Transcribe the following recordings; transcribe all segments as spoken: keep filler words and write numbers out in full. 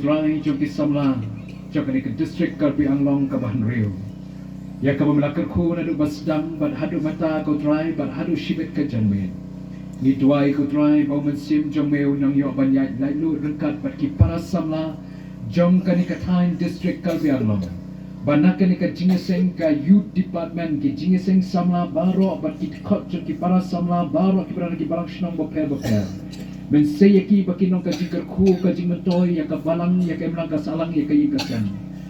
Trai jong ki samla jong kane ka district Karbi Anglong kaba hynriew, ïa kaba me la kyrkhu naduh ba sdang bad haduh mynta ko Trai bad haduh shibit ka janmiet. Ngi duwai ko Trai ba u Mynsiem jong me un nang ïoh ban ïaid laitluid ryngkat bad ki para samla jong kane ka thaiñ district Karbi Anglong, ba na kane ka jingïaseng ka youth department, ki jingïaseng samla baroh bad ki dkhot jong ki para samla baroh kiba don ha ki balang shnong bapher bapher, men sei ïa ki ba kin long ka jingkyrkhu, ka jingmyntoi ïa ka balang, ïa ka imlang ka sahlang, ïa ka ïing ka sem.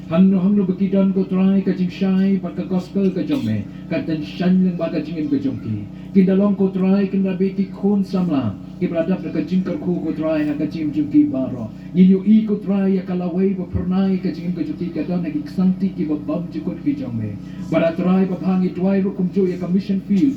Hangno hangno ba ki don ko Trai, ka jingshai bad ka gospel ka jong me kan tyngshaiñ lyngba ka jingim ka jong ki. Kin da long ko Trai, kin da bit ki khun samla kiba la dap da ka jingkyrkhu ko Trai ha ka jingim jong ki baroh. Ngi ïohi ko Trai ïa ka lawei ba phyrnai ka jingim ka jong ki ka don ha ki ksangti kiba bymjukut ki jong me. Bad ah Trai babha ngi duwai ruh kumjuh ïa ka mission field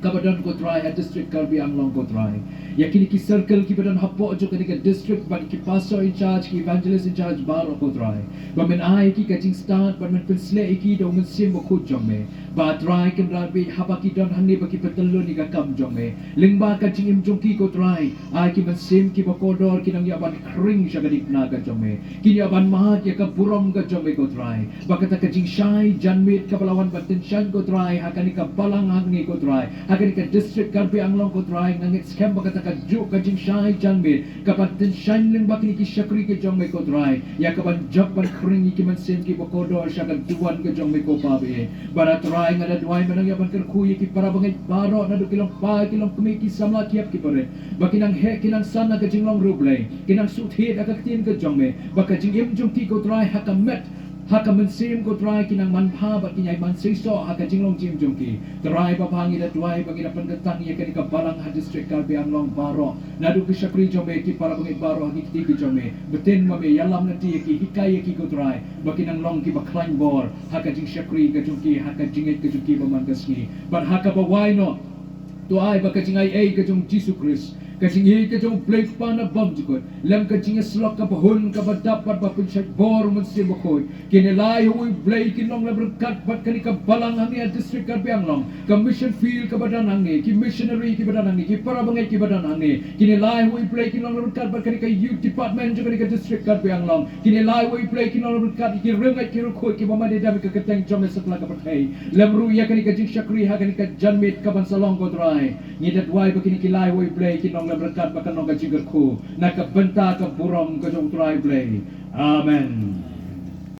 kaba don ko Trai ha district Karbi Anglong ko Trai, ïa kine ki circle kiba don hapoh jong kane ka district bad ki pastor in charge, ki evangelist in charge baroh ko Trai, ba men ai ki ka jingstad bad men pynsleh ïa ki da u Mynsiem Bakhuid jong me. Ba Trai kin da bit haba ki don hangne ba ki pyntyllun ïa ka kam jong me lyngba ka jingim jong ki ko Trai, ai ki mynsiem kiba kordor kin nang ïa ban khring sha ka dikna ka jong me, kin ïa ban mad ïa ka burom ka jong me ko Trai. Ba kata ka jingshai janmiet kaba la wan ban tyngshaiñ ko Trai ha kane ka balang hangne ko Trai, ha kane ka district Karbi Anglong ko Trai, nga ngeit skhem ba kata kajuh ka jingshai janmiet ka ban tyngshaiñ lyngba kine ki shakri ka jong me ko Trai, ïa ka ban jop ban khring ïa ki mynsiem kiba kordor sha ka duwan ka jong me ko Pa ba ïeit. Bad ah Trai nga da duwai me nang ïa ban kyrkhu ïa ki para bangeit baroh naduh ki long kpa ki long kmie, ki samla ki ïap ki barit, ba kin nang heh kin nang san ha ka jinglong riewblei, kin nang shu thied ha ka ktien ka jong me, ba ka jingim jong ki ko Trai ha ka met ha ka mynsiem ko Trai kin nang manbha bad kin ïai man seisoh ha ka jinglong jingim jong ki. Trai babha ngi da duwai ba ngi da pynkyntang ïa kane ka balang ha district Karbi Anglong baroh naduh ki shakri jong me, ki para bangeit baroh ha ki kti ki jong me. Btin ma me, ïalam lynti ïa ki, hikai ïa ki ko Trai, ba kin nang long kiba khlaiñ bor ha ka jingshakri ka jong ki, ha ka jingngeit ka jong ki ba man ka sngi. Bad ha kaba wai noh, to ai ba ka jingaiei ka jong Jisu Khrist, ka jingïeit ka jong u Blei Kpa na bymjukut, lem ka jingïasyllok kaba hun kaba dap bad ba pynshait bor u Mynsiem Bakhuid, kin ïalai ha uwei u Blei, kin long lem ryngkat bad kane ka balang hangne ha district Karbi Anglong, ka mission field kaba don hangne, ki missionary kiba don hangne, ki para bangeit kiba don hangne, kin ïalai ha uwei u Blei, kin long lem ryngkat bad kane ka youth department jong kane ka district Karbi Anglong, kin ïalai ha uwei u Blei, kin long lem ryngkat ïa ki riewngeit ki riewkhuid kiba mad ïadem ïa ka kyrteng jong me satlak ka pyrthei. Lem ruh ïa kane ka jingshakri ha kane ka janmiet ka ban sa long ko Trai, ngi da duwai ba kine ki lai ha uwei u Blei, kin long lem ryngkat bad kan long ka jingkyrkhu na ka bynta ka burom ka jong u Trai Blei. Amen.